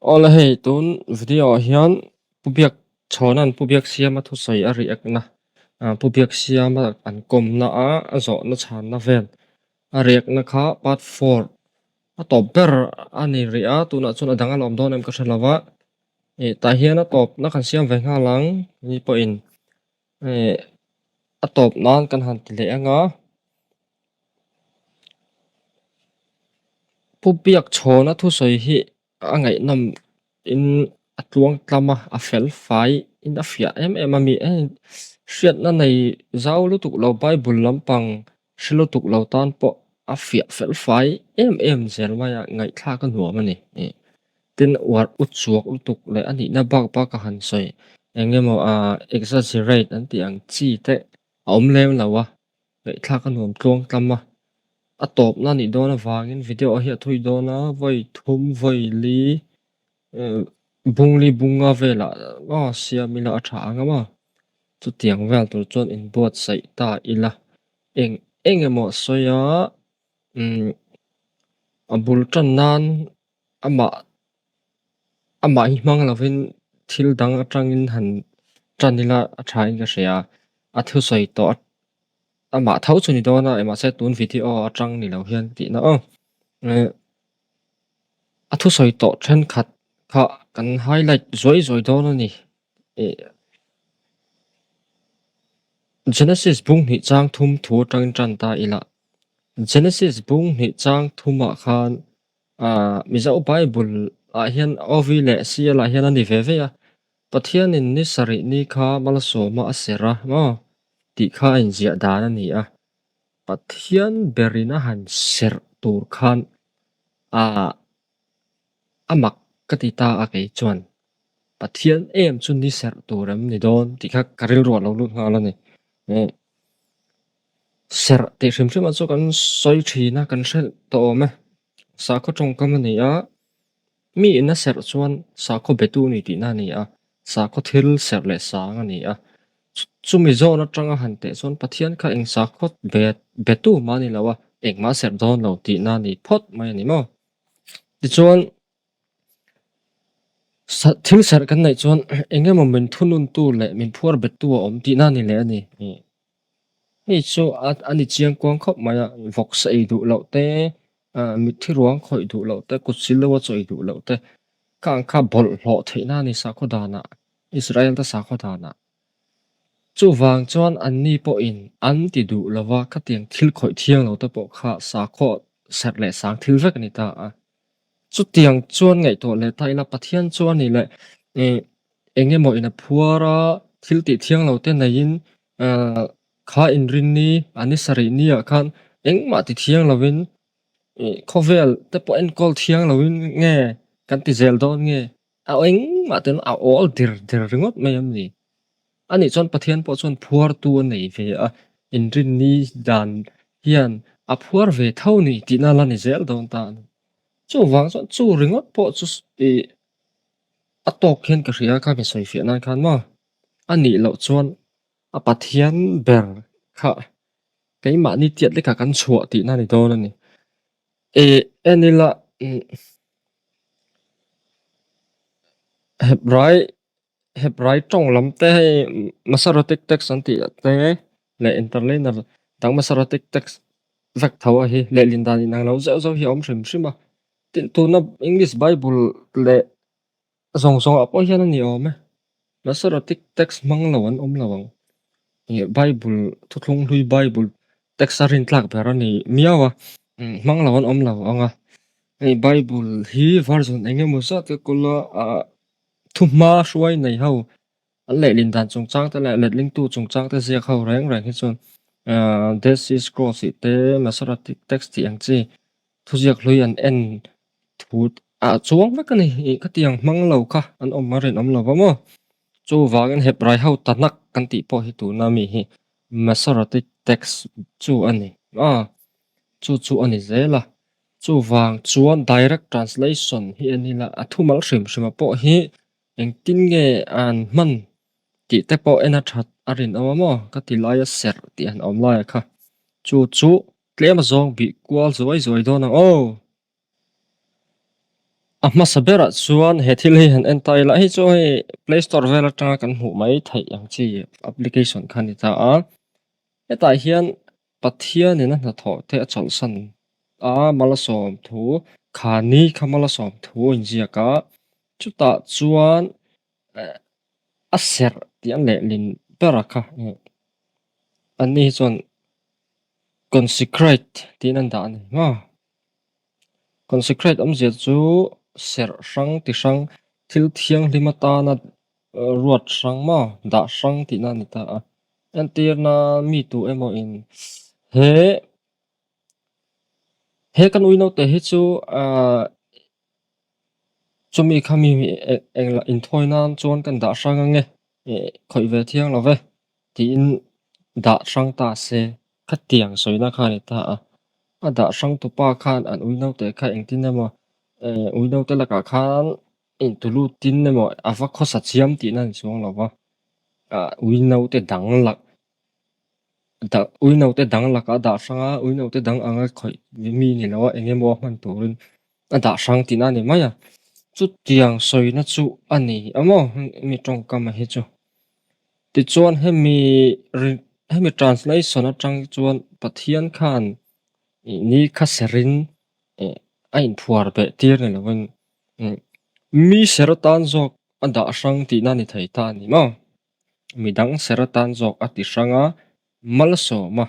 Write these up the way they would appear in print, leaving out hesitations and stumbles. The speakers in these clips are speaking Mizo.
Awle hei tun video ah hian Pu Biak Chhawna'n Pu Biak Siama thusawi a react na Pu Biak Siama an kawmna a a zawhna chhanna vel a react na kha part four a tawp ber a ni rih a tunah chuan a dang a la awm dawn em ka hre lo va ih tah hian a tawpna kan siam ve nghal ang ni pawhin ih a tawp nan kan han ti leh ang a. Pu Biakchhawna thusawi hi a ngaihnawm in a tluang tlam a, a fel fai in a fiah em em a mi hriatna nei zau lutuk lo Bible lampang hre lutuk lo tan pawh a fiah fel fai em em zel mai a, ngaihthlak a nuam a ni. Tin uar u chuak lutuk leh a nihna bak bak a han sawi eng emaw exaggerate an tih ang chi te a awm lem lo a. Ngaihthlak a nuam tluang tlam a, a tawpna a nih dawn avangin video hi a thui dawn a, vawi thum vawi li bung li bunga velah aw siam ila a tha ang a, chutiang vel tur chuan inbuatsaih ta ila eng eng emaw sawi a umm a bul tan nan amah amah hi hmang lovin thil dang atangin han tan ila a tha in ka hria a thusawi tawh amah tho chu ni dawn a mahse tun video atang ni lo hian tihna aw eh a thusawi tawh thenkhat kha kan highlight zuai zuai dawn a ni eh Genesis bung hnih chang thum thu atangin tan ta ila Genesis bung hnih chang thumah khan Aaa Mizo Bible ah hian OV leh CL ah hian a ni ve ve a, Pathianin ni sarih ni kha malsawma a serh a maw tih kha a inziah dan a ni a, Pathian berin a han serh tur khan aaa a mak ka ti ta a kei chuan Pathian em chu ni serh tur em ni dawn tih kha ka rilru a lo lut nghal a ni. Serh tih hrim hrim ah chu kan sawi thin a, kan hre tawh awm e. Sakhaw tawngkam a ni a, mi in a serh chuan sakhaw betu a ni tihna a ni a, sakhaw thil serh leh sang a ni a. Chumi zawn atanga han teh chuan Pathian kha eng sakhaw betu mah a ni lo a, engmah a serh dawn lo tihna a ni phawt mai a ni maw? Tichuan thil serh kan neih chuan eng emaw min thununtu leh min phuar bettu a awm tihna a ni leh a ni. Hei chu a ni chiang kuang khawp mai a, vawksa ei duh loh te, mitthi ruang khawih duh loh te, kut sil deuha chaw ei duh loh te kha ang kha bawlhhlawh theihna a ni sakhaw danah, Israel te sakhaw danah. Chuvang chuan anni pawhin an ti duh lova khatiang thil khawih thiang lo te pawh kha sakhaw serh leh sang thil vek a ni ta a. Chutiang chuan ngaihtuah leh ta ila Pathian chu a ni leh eng emaw in a phuar a, thil tih thiang lo te neiin kha inrinni a ni sarih ni ah khan engmah ti thiang lovin khawvel te pawh enkawl thiang lovin nge kan ti zel dawn nge a engmah ten a awl der der ringawt mai em ni? Anih chuan Pathian pawh chuan phuartu a nei ve a, inrinni dan hian a phuar ve tho ni tihna la ni zel dawn ta a ni. Chuvang chuan chu ringawt pawh chu ih a tawk hian ka hria kha mi sawi fiah nan khan maw a nih loh chuan a Pathian ber kha keimahni tiat leka kan chhuah tihna a ni dawn a ni. Ih en ila Hebrai Hebrai tawng lam te hei Masoretic text an tih te leh interlinear dang Masoretic text vek tho a hi lehlin dan inang lo zeuh zeuh hi a awm hrim hrim a. Tin tuna English Bible leh zawng zawng ah pawh hian a ni awm e. Masoretic text hmang lo an awm lo ang. Ih Bible thuthlung hlui Bible text a rintlak ber a ni miau a hmang lo an awm lo ang a. Hei Bible hi version eng emaw zat ka kawl a ah Thuhma hruai nei ho an lehlin dan chungchang te leh letlingtu chungchang te ziak ho reng reng hi chuan Dead Sea Scrolls tih te Masoretic Text tih ang chi thuziak hlui an en thu ah chuang vek a ni. Ih khatiang hmang lo kha an awm a rinawm lo va maw? Chuvangin Hebrai ho Tanakh kan tih pawh hi tuna mi hi Masoretic Text chu a ni a, chu chu a ni zel a. Chuvang chuan direct translation hi en ila a thumal hrim hrima pawh hi engtin nge an hman tih te pawh en a that a rinawm a maw ka ti laia serh tih han awm laia kha chu chu tlem a zawng bih kual zuai zuai dawn ang aw. A hmasa berah chuan he thil hi han en ta ila, hei chu hei play store vel atanga kan hmuh mai theih ang chi application kha a ni ta a. Hetah hian Pathianin a hnathawh te a chawlhsan a, Malsawm thu, kha ni kha Malsawm thu a inziak a, chutah chuan a serh tih a lehlin ber a kha anni hi chuan consecrate tiin an dah a ni maw. Consecrate awmzia chu serh hrang ti hrang thil thianghlim atana ruat hrang maw dah hrang tihna a ni ta a. Entirna mi tu emaw in he he kan ui naute hi chu ahh chumi kha mi englah inthawi nan chuan kan dah hrang ange khawih ve thiang lo ve tiin dah hrang ta se khatiang sawina kha a ni ta a. A dah hrang tupa khan an ui naute kha engtin emaw ui naute lakah khan intu lutin emaw a va khawsa chiam tihna a ni chuang lo va ah ui naute dang lak dah ui naute dang lakah a dah hrang a ui naute dang anga khawih mi ni lo a eng emaw a hman turin a dah hrang tihna a ni mai a chutiang sawina chu a ni a maw mi tawngkam a hi chu tichuan hemi hemi translation atang chuan Pathian khan ih ni kha serin ih a inphuar beh tir ni lovin mi ser atan zawk a dah hrang tihna a ni thei ta a ni maw midang ser atan zawk a ti hrang a malsawm a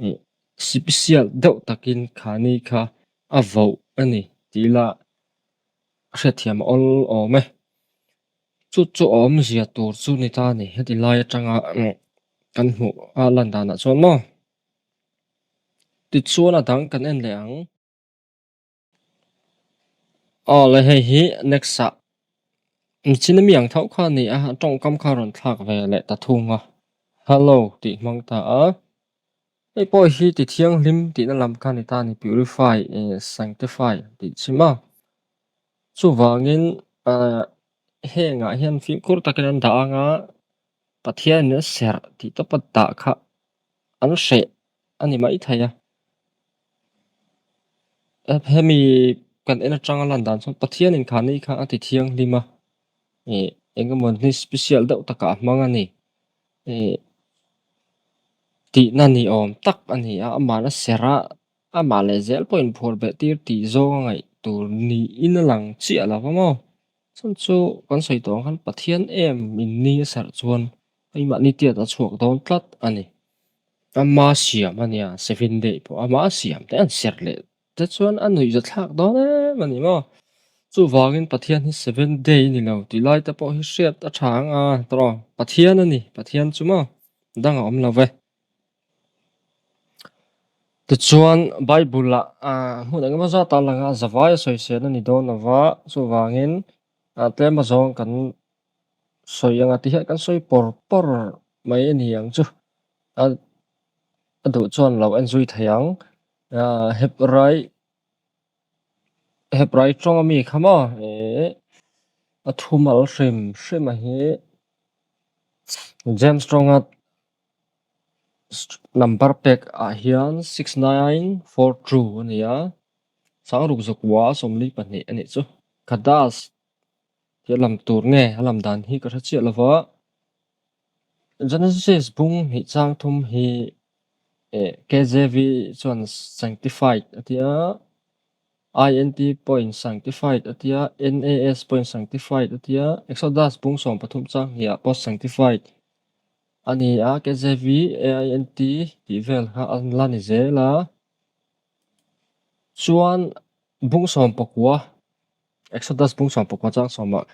ih sipisial deuh takin kha ni kha a voh a ni tih ila a hriatthiam a awl awm e. Chu chu a awmzia tur chu ni ta a ni heti lai atanga kan hmuh a lan danah chuan maw tichuan a dang kan en leh ang. Aw le hei hi next ah nichin ami ang tho kha a ni a a tawngkam kha a rawn thlak ve leh ta thung a hello tih hmang ta a hei pawh hi ti thianghlim tihna lam kha a ni ta a ni purify eh sanctify tih chim a chuvangin ah hengah hian fimkhur takin an dah ang a Pathianin a serh tih tawpa dah kha an hreh a ni maithei a. Hemi kan en atanga lan dan chuan Pathianin kha ni kha a ti thianghlim a, ih eng emaw ni special deuh takah a hmang a ni. Ih tihna ni awm tak a ni a, amah a serh a, amah leh zel pawh inphuar beh tir tih zawng a ngaih tur niin a lang chiah lo va maw. Chhan chu kan sawi tawh ang khan Pathian em in ni a serh chuan keimahni tiat a chhuak dawn tlat a ni. Ama siam a nia seven day pawh ama siam te an serh leh te chuan a nuih za thlak dawn em a ni maw. Chuvangin Pathian hi seven day a ni lo tih lai te pawh hi hriat a tha ang a tawh Pathian a ni Pathian chu maw dang a awm lo ve. Tichuan Bible-ah hmun engemaw zat a lang a, zavai a sawisel a ni dawn lova, chuvangin tlem azawng kan sawi anga ti hian kan sawi pawr pawr mai a ni ang chu. A duh chuan lo en zui thei ang. Hebrai Hebrai tawng ami kha maw ih a thumal hrim hrim a hi James tawnga Number pek ah hian 6942 a ni a, sangruk zakua 42 a nih chu. Kadas tih a lam tur nge a lam dan hi ka hre chiah lo va, Genesis bung hnih chang thum hi eh KJV chuan sanctified a ti a, INT pawhin sanctified a ti a, NAS pawhin sanctified a ti a, Exodus bung 13 chang hnih ah pawh sanctified A ni a, KJV, AINT tih vel kha an la ni zel a. Chuan bung 19, Exodus bung 19 chang sawmah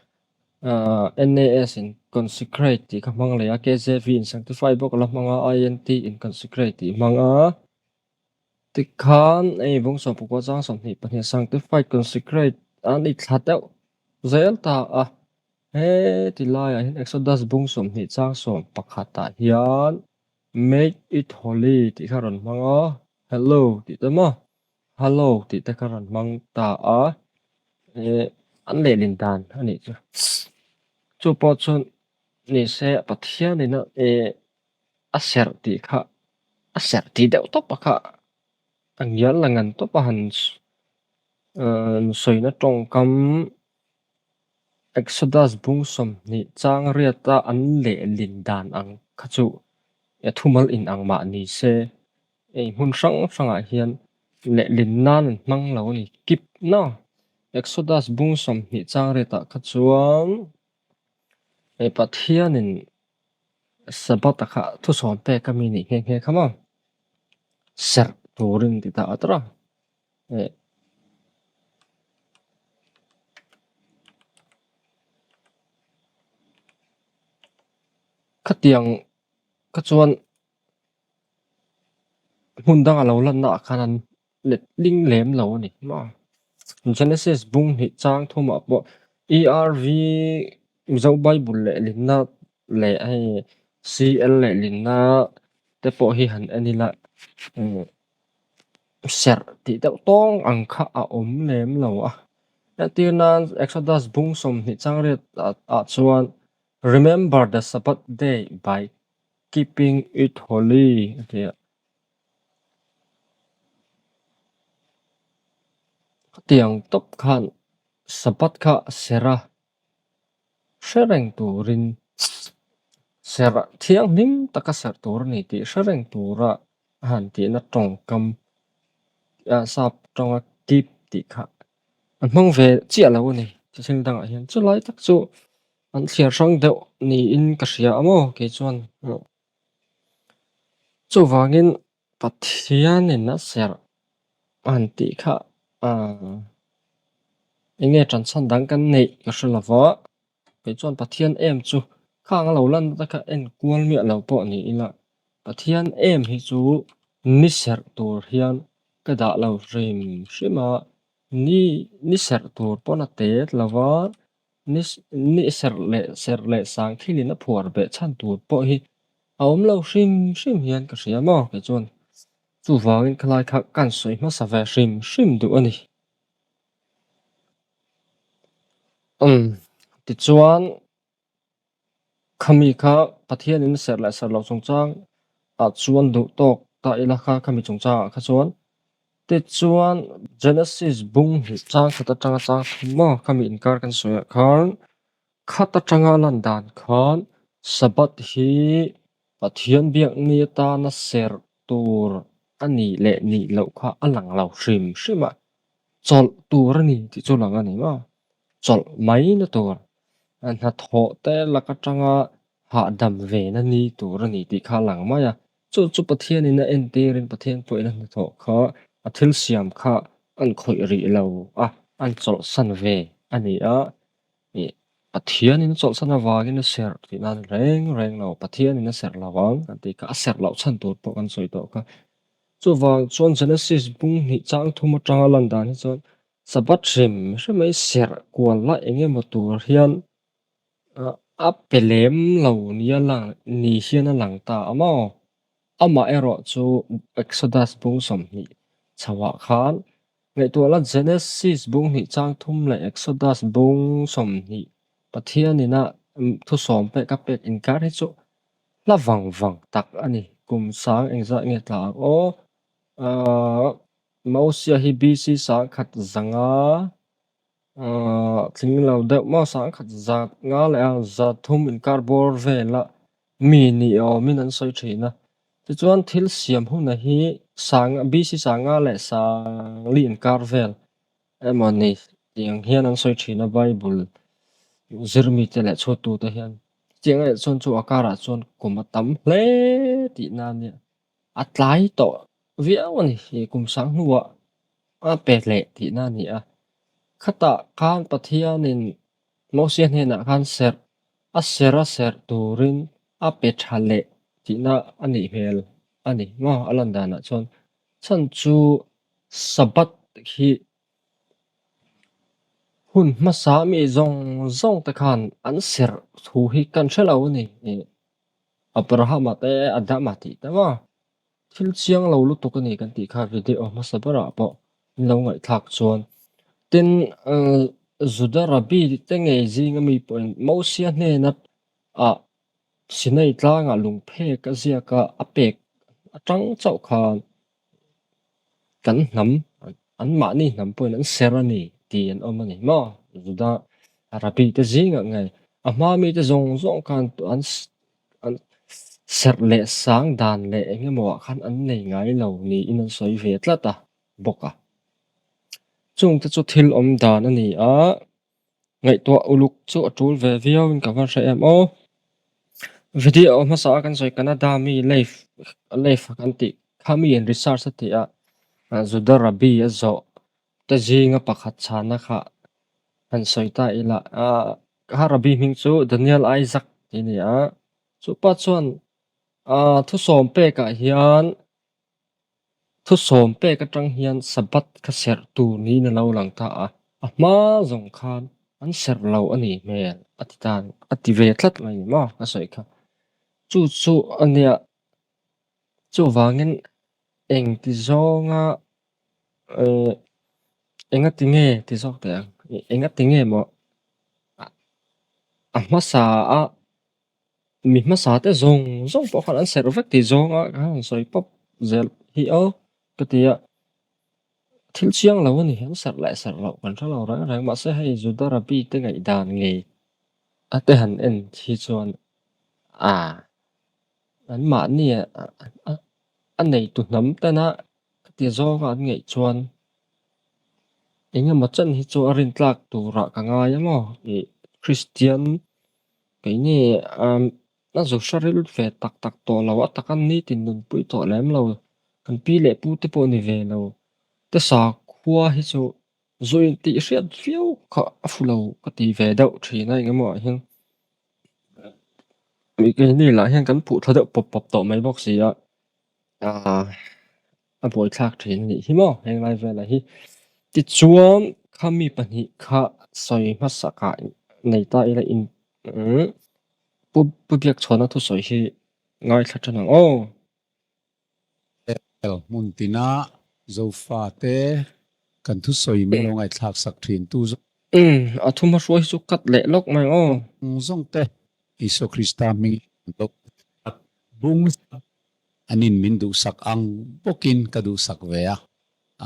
NAS in consecrate tih kha hmang leh a, KJV in sanctify bawk a la hmang a, INT in consecrate tih hmang a. Tikhan hei bung 19 chang 22 sanctify, consecrate an ithla deuh zel ta a. Heti laiah hian Exodus bung 20 chang 11 ah hian Make it holy tih kha rawn hmang a, hello tih te maw, hallo tih te kha rawn hmang ta a, ih an lehlin dan a nih chu. Chu pawh chu ni se Pathianin a ih a serh tih kha a serh tih deuh tawp a kha a ngial la ngan tawp a han. Sawina tawngkam Exodus bung 20 chang riata an lehlin dan ang kha chu thumal inang mah ni se, hei hmun hrang hrangah hian lehlin nan an hmang lo a ni. Kip na Exodus bung 20 chang riatah kha chuan hei Pathianin Sabbath-a kha thusawm pek a mi nih nghe nghe kha maw? Serh turin ti ta a tawrh a. Khatiang kha chuan hmun danga lo lanna ah khan an let ling lem lo a ni maw? Genesis bung hnih chang thumah pawh ERV Mizo Bible lehlinna leh hei CL lehlinna te pawh hi han en ila Serh tih deuh tawng ang kha a awm lem lo a. Entir nan Exodus bung 20 chang riat ah chuan Remember the Sabbath day by keeping it holy a ti a. Khatiang tawp khan Sabbath kha serh a hre reng turin serh thianghlim taka serh tur a ni tih hre reng tura a han tihna tawngkam sap tawnga keep tih kha an hmang ve chiah lo a ni thil dangah hian chulai tak chu an thliar hrang deuh niin ka hria a maw kei chuan chuvangin Pathianin a serh a han tih kha aaa eng nge ṭan chhan dang kan neih ka hre lo va, kei chuan Pathian em chu khang a lo lan na te kha en kual miah lo pawh ni ila Pathian em hi chu ni serh tur hian ka dah lo hrim hrim a, ni ni serh tur pawn a tet lo va, ni ni serh leh serh leh sang thilin a phuar beh chhan tur pawh hi a awm lo hrim hrim hian ka hria maw kei chuan chuvangin khalai kha kan sawi hmasa ve hrim hrim duh a ni. Umm tichuan khami kha Pathianin serh leh serh loh chungchang ah chuan duh tawk ta ila kha khami chungchang ah kha chuan tichuan Genesis bung hnih chang khat atanga chang thum maw khami inkar kan sawi ah khan Khat atanga lan dan khan Sabbath hi Pathian biakni atana serh tur a nih leh nih loh kha a lang lo hrim hrim a, chawlh tur a ni tih chu lang a ni maw? Chawlh mai na tur, hnathawh te lak atanga hahdam ve na ni tur a ni tih kha a lang mai a, chu chu Pathianin a entirin Pathian pawhin a hnathawh kha a thil siam kha an khawih rih lo a, an chawlhsan ve a ni a. Ih, Pathianin a chawlhsan avangin a serh tih nan reng reng lo, Pathianin a serh lo ang kan tih kha, a serh loh chhan tur pawh kan sawi tawh kha. Chuvang chuan Genesis bung hnih chang thum atanga lan dan hi chuan Sabbath hrim hrim mai serh kual la eng emaw tur hian a pe lem lo nia lang ni hian a lang ta a maw? Amah erawh chu Exodus bung 20 chhoah khan Ngaihtuah la Genesis bung hnih chang thum leh Exodus bung 20 Pathianin a thusawm pek a pek inkar hi chu hla vang vang tak a ni. Kum sang engzah nge tla ang aw? Aaa Mosia hi BC 1000 zanga aaa tling lo deuh maw 1000 zat nga leh a 300 inkar bawr vela Mi ni awmin an sawi thin a. Tichuan thil siam huna hi sang BC sanga leh sangli inkar vel emaw ni tiang hian an sawi thin a Bible zirmite leh chhuattute hian. Chutiang erawh chuan chu a karah chuan kum a tam hle tihna a nia. A tlai tawh viau a ni kum sang hnuah a pe leh tihna a ni a. Khatah khan Pathianin Mosia hnenah khan serh a serh a serh turin a pe tha leh tihna a nih hmel a ni maw a lan danah chuan chhan chu Sabbath hi hun hmasa mi zawng zawng te khan an serh thu hi kan hre lo a ni Abrahama te Adama tih te maw. Thil chiang lo lutuk a ni kan tih kha video hmasa berah pawh in lo ngaihthlak chuan. Tin, Juda Rabbi te ngei zinga mi pawhin Mosia hnena ah Sinai tlangah lungphek a ziak a, a pek atang chauh khan kan hnam. Anmahni hnam pawhin an ser a ni tih an awm a ni maw? Juda Rabbi te zingah nge a hma mite zawng zawng khan an an serh leh sang dan leh eng emaw ah khan an nei ngai lo niin an sawi ve tlat a bawk a. Chungte chu thil awm dan a ni a, ngaihtuah uluk chu a tul ve viau in ka va hre em aw. Video hmasa a kan sawi Canada mi Leif Leif kan tih kha mi in research a tih a, Juda Rabbi a zawh te zinga pakhat chhana kha han sawi ta ila. Kha Rabbi hming chu Daniel Isaac tih a ni a, chupa chuan thusawm pekah hian Thusawm pek atang hian Sabbath kha serh tur niin a lo lang ta a, a hma zawng khan an serh lo a nih hmel a ti ta a ti ve tlat mai ni maw ka sawi kha. Chu chu a nia, chuvangin engti zawnga eh engati nge ti zawk teh ang, engati nge maw a hmasa a Mi hmasa te zawng zawng pawh khan an serh vek tih zawnga ka han sawi pawp zel hi aw ka ti a, thil chiang lo a ni, an serh leh serh loh kan hre lo reng reng mahse hei Juda Rabbi te ngaihdan ngei a te han en hi chuan ah anmahni a neitu hnam tena khati zawnga an ngaih chuan eng emaw chen hi chu a rintlak turah ka ngai a maw ih Kristian Keini a zu hre ril ve tak tak tawh lo, a taka nitin nunpui tawh lem lo, kan pi leh pu te pawh ni ve lo. Te sakhua hi chu zu intih hriat viau kha a fu lo ka ti ve deuh thin a, engemaw ah hian keini lah hian kan phuh thla deuh pawp pawp tawh mai bawk si a, a buaithlak thin a nih hi maw henglai velah hi. Tichuan khami pahnih kha sawi hmasakah nei ta ila in Pu Pu Biakchhawna thusawi hi ngaithla tan ang aw. Hel hmun tina Zofate kan thusawi min lo ngaihthlak sak thin tu zawng. Umm a thu hmahruai hi chu cut leh lawk mai aw. Zawng te Isua Krista hming in lo bung Anin min duhsak ang bawkin ka duhsak ve a,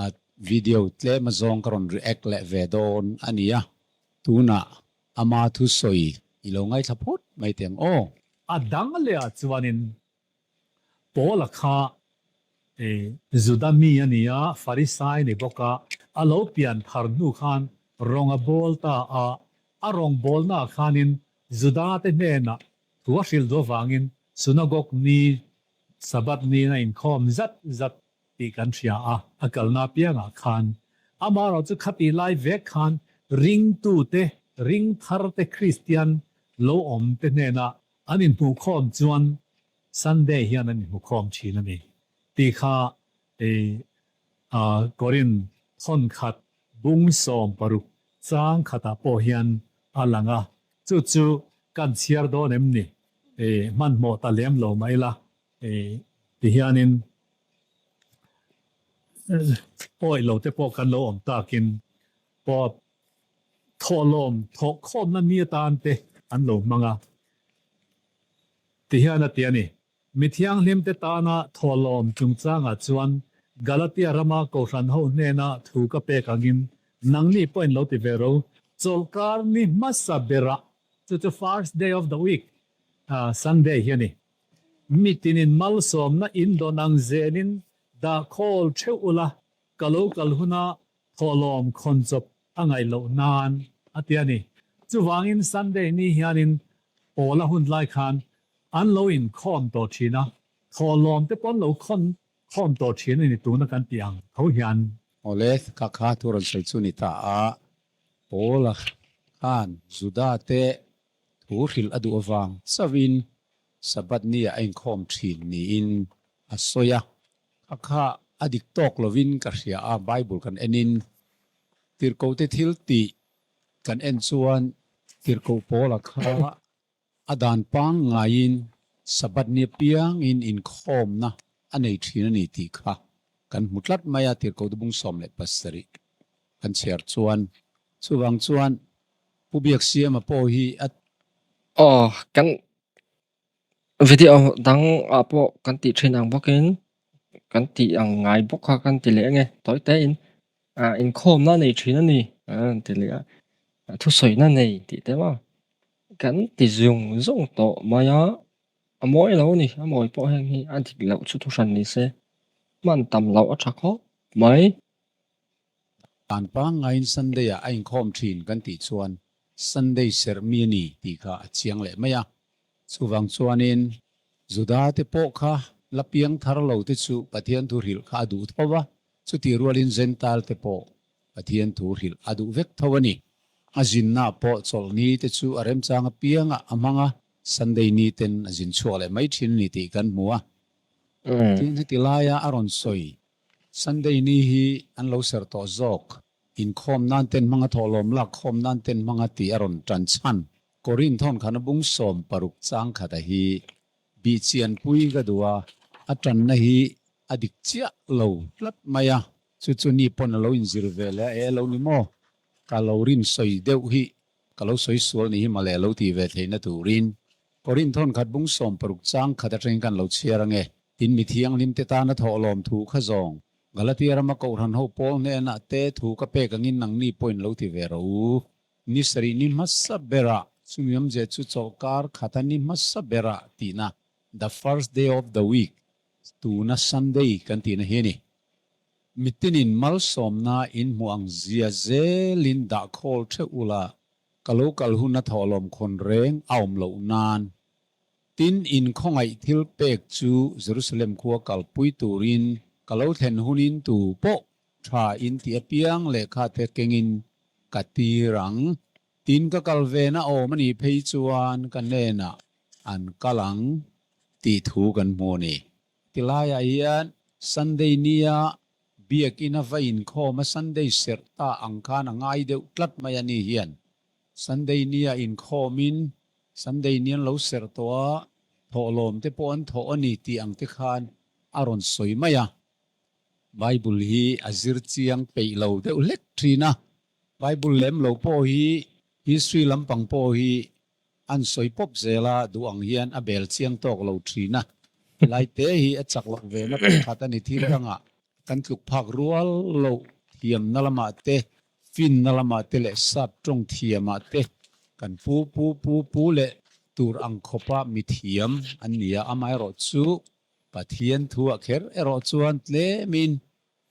a video tlem azawng ka rawn react leh ve dawn a nia, tunah ama thusawi i lo ngaithla phawt mai teh ang aw. A dang leh ah chuanin Paula kha Juda mi a ni a, Farisai ni bawk a, a lo pian thar hnu khan rawng a bawl ta a, a rawng bawlna ah khanin Juda te hnenah Thu a hrilh duh avangin Sunagog ni, Sabbath niin a inkhawm zat zat tih kan hria a, a kalna apiangah khan. Amaherawhchu chu khatih lai vek khan ringtute, ringtharte Kristian lo awmte hnena an inhmuhkhawm chuan Sunday hian an inhmukhawm thin a ni tih kha Korinth thawnkhat Bung 16 chang khatah pawh hian a lang a, chu chu kan chhiar dawn em ni? Hmanhmawh ta lem lo mai la, ti hianin awih lo te pawh kan lo awm takin pawh thawhlawm thawhkhawmna ni atan te an lo hmang a, ti hian a ti a ni. Mi thianghlimte tana thawhlawm chungchangah chuan Galatia rama Kohhran ho hnena thu ka pek angin nangni pawhin lo ti ve ro. Chawlhkar ni hmasa berah, chu chu first day of the week, Sunday hi a ni. Mi tinin malsawmna in dawn ang zelin dah khawl theuh ula, ka lo kal huna thawhlawm khawn chawp a ngaih loh nan a ti a ni. Chuvangin Sunday ni hianin Paula hun lai khan an lo inkhawm tawh thin a, thawhlawm te pawh an lo khawn khawm tawh thin a ni tuna kan tih ang tho hian. Awle, ka kha thu rawn sawi chu ni ta a, Paula khan Juda te thu hrilh a duh avang chauhin Sabbath ni ah a inkhawm thin niin a sawi a, kha kha a dik tawk lovin ka hria a, Bible kan enin tirhkohte thil tih kan en chuan tirhkoh Paula kha a dan pangngaiin Sabbath ni apiangin inkhawmna a nei thin a ni tih kha kan hmu tlat mai a, tirhkohte bung 17 kan chhiar chuan. Chuvang chuan Pu Biaksiama pawh hi a. Aw, kan video dang ah pawh kan tih thin ang bawkin kan tih ang ngai bawk kha kan ti leh ange tawi te in. Inkhawmna a nei thin a ni an ti leh a, thusawina nei tih te maw kan ti zung zung tawh mai a, a mawi lo a ni, a mawi pawh heng hi a dik loh chu thuhran ni se, hman tam loh a tha khawp mai. Dan pangngaiin Sunday ah a inkhawm thin kan tih chuan Sunday serh mi a ni tih kha a chiang leh mai a. Chuvang chuanin Juda te pawh kha la piang thar lo te chu Pathian thu hrilh kha a duh tho va, chutih rualin Gentile te pawh Pathian thu hrilh a duh vek tho a ni. A zinna pawh chawlhni te chu a remchang apiangah a hmang a, Sunday ni ten a zin chhuak leh mai thin a ni tih kan hmu a. Tin, heti laia a rawn sawi Sunday ni hi an lo serh tawh zawk. Inkhawm nan ten hmanga thawhlawm lak khawm nan ten hmanga tih a rawn tan chhan. Korin thawn khan a bung 16 chang khata hi bih chianpui ka duh a, a tanna hi a dik chiah lo tlat mai a. Chu chu ni pawn a lo inzir ve leh a, e lo ni maw? Ka lo rin sawi deuh hi ka lo sawi sual ni hi mawle a lo tih ve theihna turin Korin thawn khat bung 16 chang khat atangin kan lo chhiar ange. Tin, mi thianghlimte tana thawhlawm thu kha zawng Galatia rama Kohhran ho pawl hnenah te thu ka pek angin nangni pawhin lo ti ve rawh u. Ni sarih ni hmasa berah, chumi awmzia chu chawlhkar khata ni hmasa berah tihna, the first day of the week, tuna Sunday kan tihna hi a ni. Mitinin malsawmna in hmuh ang zia zelin dah khawl theuh ula, ka lo kal huna thawhlawm khawn reng a awm loh nan. Tin, in khawngaih thil pek chu Jerusalem khua kalpui turin ka lo thlen hunin tu pawh tha in ti apiang lehkha te kengin ka tir ang. Tin, ka kal vena awm a nih phei chuan ka hnenah an kal ang tih thu kan hmu a ni. Tilaiah hian Sunday nia Biakinn a va inkhawm a Sunday serh ta ang khan a ngai deuh tlat mai a ni hian. Sunday nia inkhawmin Sunday ni an lo serh tawh a, thawhlawm te pawh an thawh a ni tih ang te khan a rawn sawi mai a. Bible hi a zir chiang peih lo deuh hlek thin a, Bible lem lo pawh hi history lampang pawh hi an sawi pawp zel a, duh ang hian a bel chiang tawk lo thin a. Helai te hi a chak loh ve na pakhat a ni thil dangah kan tluk phak rual loh thiamna lamah te Finna lamah te leh sap tawng thiamah te kan pu pu pu pu leh tur ang khawpa mi thiam an ni a, amaherawh chu Pathian thuah kher erawh chuan tlemin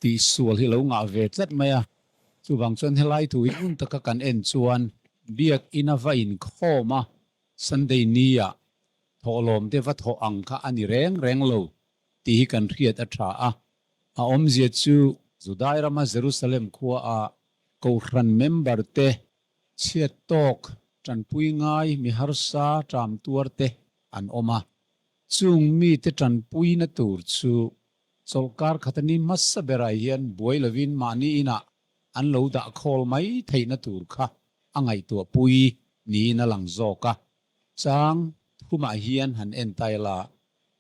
tihsual hi lo ngah ve tlat mai a. Chuvang chuan helai thu hi ngun taka kan en chuan Biakinn a va inkhawm a, Sunday nia thawhlawm te va thawh ang kha a ni reng reng lo tih hi kan hriat a tha a. A awmzia chu Judai rama Jerusalem khua a Kohhran member te, chhiat tawk, tanpui ngai, mi harsa, ṭam tuar te an awm a. Chung mite tanpuina tur chu chawlhkar khata ni hmasa berah hian buai lovin mahni inah an lo dah khawl mai theihna tur kha a ngaihtuahpui niin a lang zawk a. Chang thumah hian han en ta ila,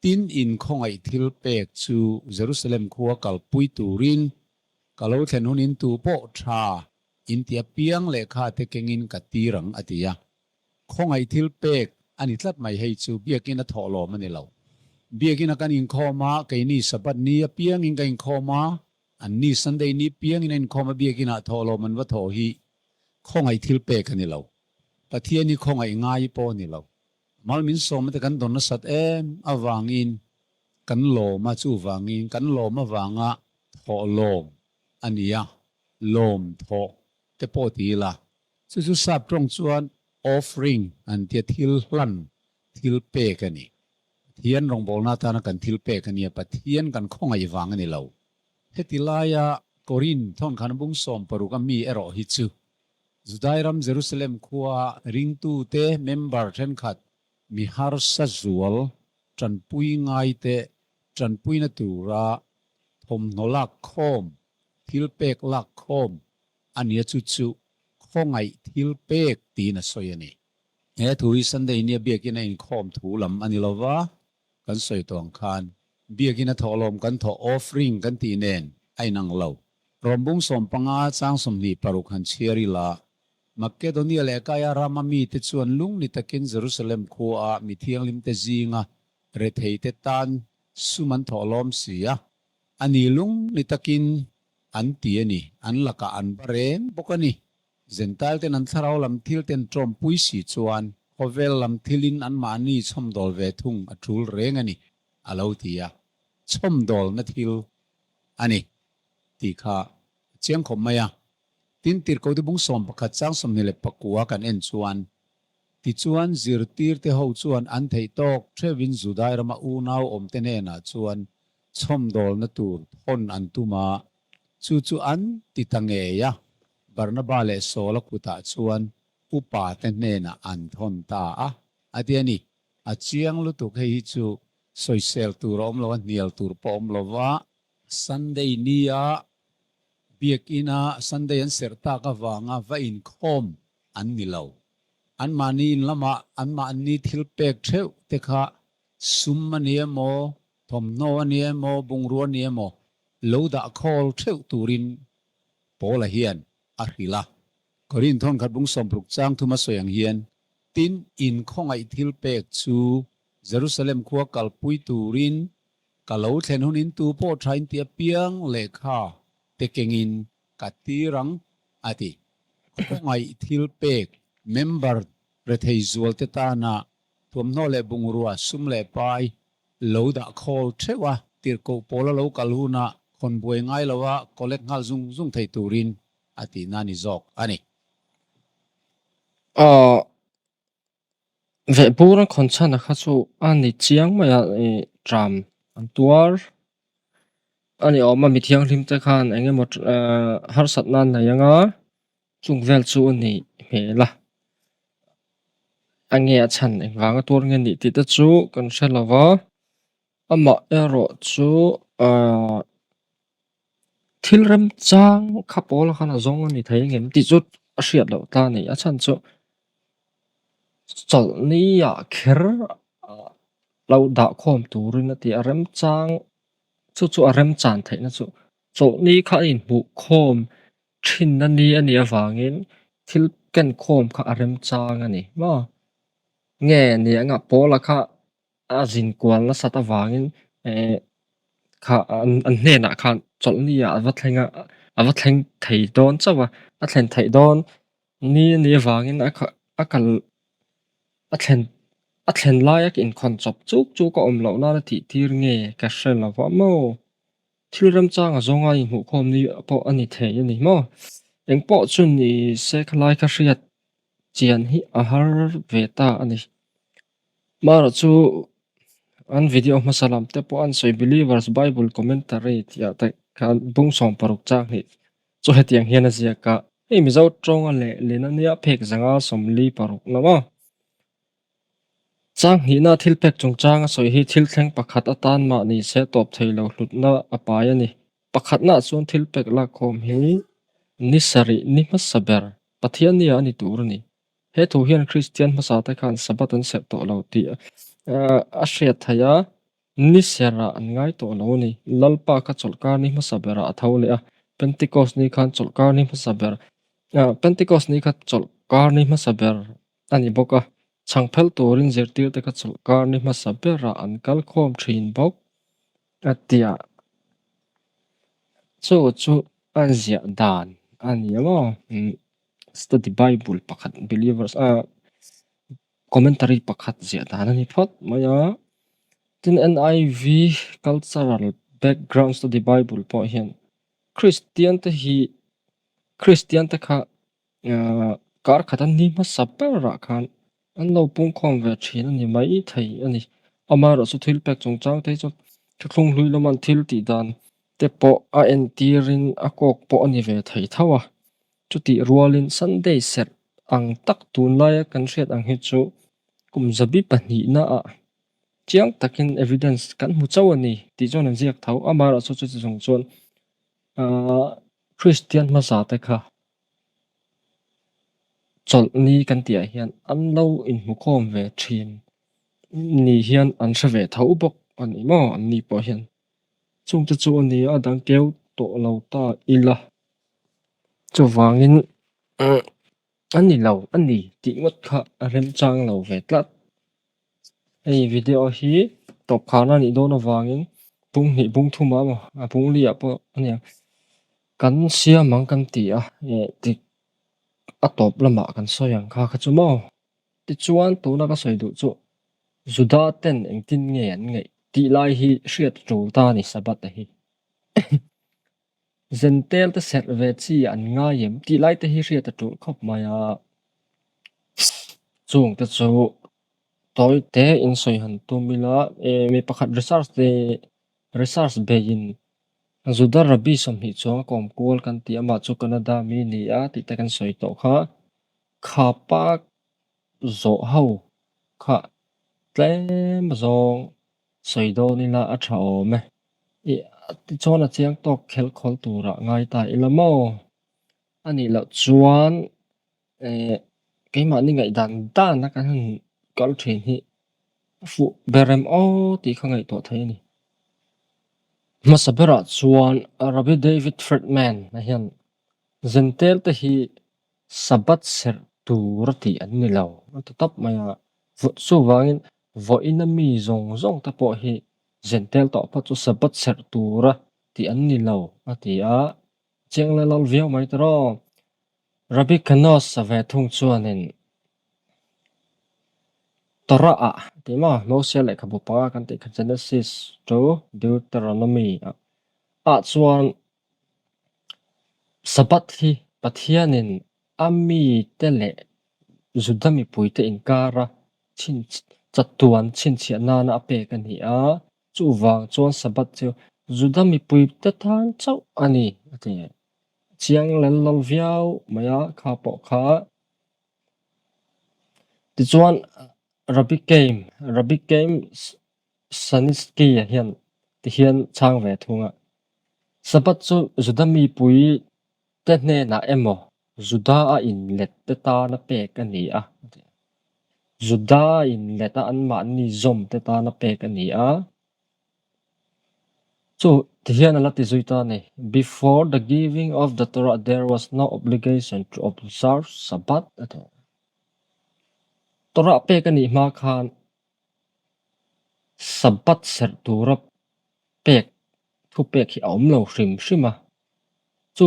tin in khawngaih thil pek chu Jerusalem khua kalpui turin ka lo thlen hunin tu pawh tha in ti apiang lehkha te kengin ka tir ang a ti a. Khawngaih thil pek a ni tlat mai hei chu biakin a thawhlawm a ni lo. Biakin a kan inkhawm a, keini Sabbath ni apiangin ka inkhawm a, anni Sunday ni piangin a inkhawm a biakinah thawhlawm an va thawh hi khawngaih thil pek a ni lo. Pathian hi khawngaih ngai pawh a ni lo. Mal min sawmna te kan dawn nasat em avangin kan lawm a, chuvangin kan lawm avanga thawh lawm a ni a, lawm thawh te pawh ti ila. Chu chu sap tawng chuan offering an tia thil hlan, thil pek a ni. Pathian rawngbawlna atana kan thil pek a nia, Pathian kan khawngaih vang a ni lo. Heti laia Korin thawn khan bung 16 a mi erawh hi chu Judai ram Jerusalem khua ringtute member thenkhat mi harsa zual tanpui ngaite tanpuina tura thawmhnaw lak khawm, thil pek lak khawm a nia chu chu khawngaih thil pek tiin a sawi a ni. He thu hi Sunday nia biakin a inkhawm thu lam a ni lova, kan sawi tawh ang khan biakin a thawhlawm kan thawh offering kan tih nen a inang lo. Rawmbung 15 chang 26 han chhiar ila, Makedonia leh Akaia rama mite chuan lungni takin Jerusalem khuaah mi thianghlimte zinga retheite tan sum an thawhlawm si a, a ni lungni takin. an ti a ni, an lakah an ba reng bawk a ni. Zentail ten an thlarau lam thil ten tawmpui si chuan khawvel lam thilin anmahni chhawmdawl ve thung a tul reng a ni, a lo ti a. Chhawmdawlna thil a ni tih kha a chiang khawp mai a. Tin, Tirhkohte bung 11 chang 29 kan en chuan, Tichuan, zirtirte ho chuan an theih tawk theuhin Judai rama unau awmte hnenah chuan chhawmdawlna tur thawn an tum a, chu chu an ti ta ngei a, Barnaba leh Saula kutah chuan upate hnenah an thawn ta a, a ti a ni. A chiang lutuk hei hi chu sawisel tur a awm lo a, hnial tur pawh a awm lo va. Sunday nia Biakina Sunday an serh tak avanga va inkhawm an ni lo. Anmahni in lamah anmahni thil pek theuh te kha sum a ni emaw, thawmhnaw a ni emaw, bungrua a ni emaw lo dah khawl theuh turin Paula hian a hrilh a. Korinth thawnkhat bung sawmruk chang thum a sawi ang hian, Tin, inkhawngaih thil pek chu Jerusalem khua kalpui turin ka lo thlen hunin tu pawh tha in ti apiang lehkha te kengin ka tir ang, a ti. Khawngaih thil pek member rethei zualte tana thuamhnaw leh bungrua sum leh pai lo dah khawl theuh a, tirhkoh pawl a lo kal hunah khawn buai ngai loa collect nghal zung zung thei turin a tihna ni zawk a ni. Aw, vehbur a khawn chhan a kha chu a ni chiang mai a, ih tram an tuar a ni awm a, mi thianghlim te khan eng emaw harsatna an nei ang a, chung vel chu a nih hmel a, a nge a chhan engvanga tuar nge nih tih te chu kan hre lo va, amah erawh chu ahh thil remchang kha pawl khan a zawng a ni thei ang em tih chu a hriat loh ta a ni, a chhan chu chawlhni ah kher lo dah khawm turin a ti a, remchang chu chu a remchan theihna chu chawlhni kha a inhmuh khawm thinna ni a nih avangin thil ken khawm kha a remchang a ni maw? Nge ni anga Paula kha a zin kual nasat avangin eh kha an hnenah khan chawlhni ah a va thleng a, a va thleng thei dawn chauh a, a thlen theih dawn ni a nih avangin a kha a kal a thlen a thlen laia inkhawn chawp chuk chuk a awm loh nana tih tir nge ka hre lo va maw? Thil remchang a zawnga inhmuhkhawm ni pawh a ni thei a ni maw? Eng pawh chu ni se khalai kha hriat chian hi a har ve ta a ni. Marawh chu an video hmasa lam te pawh an sawi Believers Bible Commentary tih ah te khan bung 60 chang hnih chu hetiang hian a ziak a, hei Mizo tawnga leh lin a nia phek zanga 46 na maw? Chang hnihna thil pek chungchang a sawi hi thil thleng pakhat atan mah ni se tawp thei lo hlutna a pai a ni. Pakhatnaah chuan thil pek lakkhawm hi ni sarih ni hmasa ber Pathian nia a ni tur a ni. He thu hian Kristian hmasa te khan Sabbath an serh tawh lo tih a hriat theih a, ni serah an ngai tawh lo a ni. Lalpa kha chawlhkar ni hmasa berah a tho leh a, Pentecost ni khan chawlhkar ni hmasa ber, Pentecost ni kha chawlhkar ni hmasa ber a ni bawk a, chhangphel turin zirtirte kha chawlhkar ni hmasa berah an kal khawm thin bawk a ti a, chu chu a ziah dan a ni ang aw, study bible pakhat believers a commentary pakhat ziah dan a ni phawt mai a, tin N_I_V cultural background study bible pawh hian Kristian te hi Kristian te kha Kar khat an ni hmasa berah khan an lo pungkhawm ve thin a ni mai thei a ni. Amaherawhchu thil pek chungchang te hi chu thuthlung hlui lama an thil tih dan te pawh a entirin a kawk pawh a ni ve thei tho a. Chutih rualin Sunday serh ang tak tunlaia kan hriat ang hi chu kum zabi pahnihna ah chiang takin evidence kan hmu chauh a ni tih chuan an ziak tho. Amaherawhchu chuti chung chuan Kristian hmasa te kha Chawlhni kan tihah hian an lo inhmukhawm ve thin ni hian an hre ve tho bawk a ni maw an ni pawh hian. Chungte chu a ni a dang keu tawh lo ta ila. Chuvangin a ni lo a ni tih ngawt kha a remchang lo ve tlat. Hei video hi tawp kharna a nih dawn avangin bung hnih bung thum ah emaw a bung li ah pawh a ni ang. Kan siam ang kan ti a, dik a tawp lamah kan sawi ang kha kha chu maw? Tichuan tuna ka sawi duh chu Juda ten engtin nge an ngaih tih lai hi hriat tul ta a ni Sabbath-a hi. Zentel te serh ve chi an ngai em tih lai te hi hriat a tul khawp mai a. Chung te chu tawi te in sawi han tum ila mi pakhat research te research beiin Juda Rabbi 20 chuang a kawm kual kan tih amah chu Canada mi ni a tih te kan sawi tawh kha. Kha pa zawh ho kha tlem zawng sawi dawn ila a tha awm e. I tichuan a chiang tawk khelh khawl turah ngai ta ila maw? A nih loh chuan eh keimahni ngaihdan dana kan han kal thin hi a fuh ber em aw tih kha ngaihtuah theih a ni. Hmasa berah chuan Rabbi David Friedman a hian Zentel te hi Sabbath serh tur a tih an ni lo a ti tawp mai a. Chuvangin vawiina mi zawng zawng te pawh hi Zentel tawh phawt chu Sabbath serh tur a tih an ni lo a ti a. Chiang leh lal viau mai ta rawh. Rabbi Kanos a ve thung chuanin Torah ah tih maw Mosia lehkhabu panga kan tih kha Genesis to Deuteronomy ah chuan Sabbath hi Pathianin a mite leh Juda mipuite inkara chatuan chhinchhiah nana a pek a ni a, chuvang chuan Sabbath chu Juda mipuite tan chauh a ni a ti. Chiang lel lo viau mai a kha pawh kha. Tichuan Rabbi Keim, Rabbi Keim Sanitsky-a hian tihian chhang ve thung a, Sabbath chu Juda mipui te hnenah emaw Juda-a inlet te tana pek a ni a, a ti. Juda-a inlet a anmahni zawm te tana pek a ni a. Chu tihian a la ti zui ta a ni, Before the giving of the Torah there was no obligation to observe Sabbath, a ti. Torah pek a nih hma khan Sabbath serh tura pek thupek hi a awm lo hrim hrim a. Chu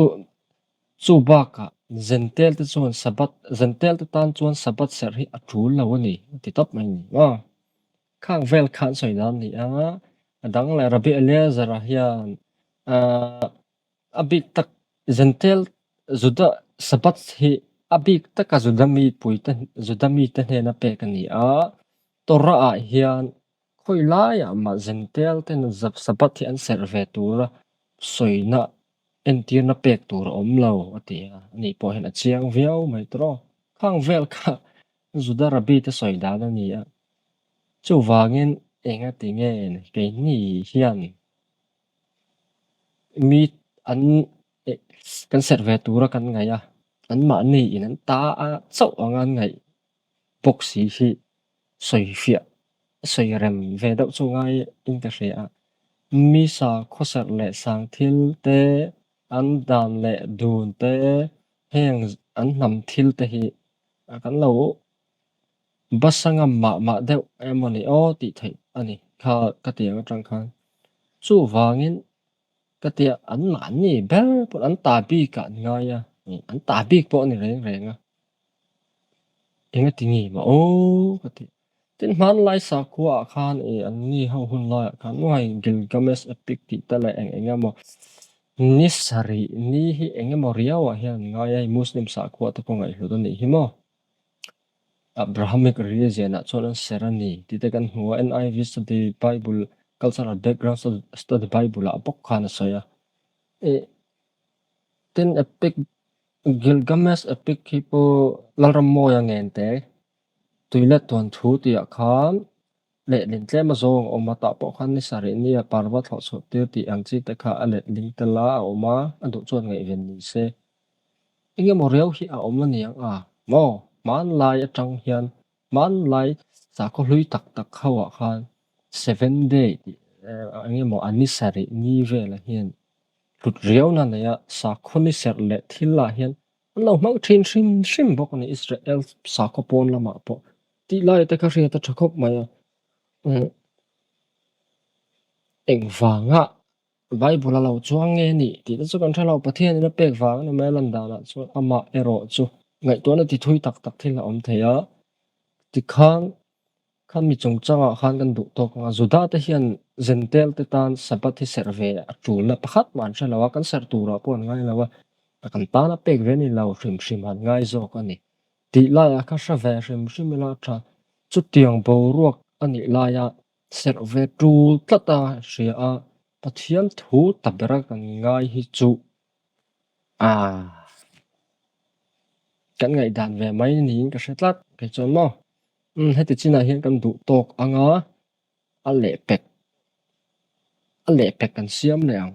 chu bakah Zentel te chuan Sabbath Zentel te tan chuan Sabbath serh hi a tul lo a ni a ti tawp mai a ni maw. Khang vel khan sawi dan a ni a, a dang leh Rabbi Eliezer-a hian ahh a bik tak Zentel Juda Sabbath hi a bik taka Juda mipuite Juda mite hnena pek a ni a, Torah ah hian khawi laiah mah Zentel ten Sabbath hi an serh ve tura sawina entirna pek tur a awm lo a ti a, ani pawh hian a chiang viau mai tawh. Khang vel kha Juda Rabbi te sawi dan a ni a, chuvangin enga ti nge keini hian Mi an kan serh ve tura kan ngaih a, anmahni in an ta a chauh anga an ngaih bawk si hi sawi fiah, sawi rem ve deuh chu ngai in ka hria a. Mi sa khawserh leh sang thil te, an dan leh dun te, heng an hnam thil te hi kan lo Bus a ngam mah mah deuh emaw ni aw tih theih a ni kha ka ti ang atang khan. Chuvangin ka tia an mahni ber pawh an ta bik ah an ngai a, an ta bik pawh a ni reng reng a. Engati nge maw aw ka ti. Tin hmanlai sakhua ah khan ih an ni ho hun laiah khan uai Gilgamesh epic tih te leh eng eng emaw ni sarih ni hi eng emaw riau ah hian an ngai a, Muslim sakhua te pawh ngaihhlut a nih hi maw. Abrahamic religion ah chuan an ser a ni tih te kan hmu a, NIV Study Bible Cultural Background Study Bible ah bawk khan a sawi a. Ih tin epic Gilgamesh epic hi pawh Lalrammawia ngen te tuilet tuan thu tih ah khan lehlin tlem a zawng a awm a, tah pawh khan ni sarih nia parva thlawh chhuah tir tih ang chi te kha a letling tel a a awm a, a duh chuan ngaihven ni se. Engemaw riau hi a awm a ni ang a maw? Hmanlai atang hian hmanlai sakhaw hlui tak tak ho ah khan seven day tih engemaw a ni sarih ni velah hian hlut riauna nei a, sakhaw ni serh leh thil ah hian an lo hmang thin hrim hrim bawk a ni Israel sakhaw pawn lamah pawh tih lai te kha hriat a tha khawp mai a, engvanga. Bible a lo chuang nge ni tih te chu kan hre lo. Pathianin a pek vang a ni mai a lan danah chuan amah erawh chu ngaihtuahna ti thui tak tak thil a awm thei a. Tikhan kha mi chungchangah khan kan duh tawk ang a, Juda te hian Jentail te tan Sabbath hi serh ve a tulna pakhat mah an hre lo a, kan serh turah pawh an ngai lo a, kan tana pek ve ni lo hrim hrim an ngai zawk a ni. Tih laiah kha hre ve hrim hrim ila tha. Chutiang boruak a nih laia serh ve tul tlat a hria a, Pathian thu ta bera kan ngai hi chu aah kan ngaihdan ve mai niin ka hre tlat kei chuan maw. Umm heti chinah hian kan duh tawk ang a, a lehpek a lehpek kan siam leh ang.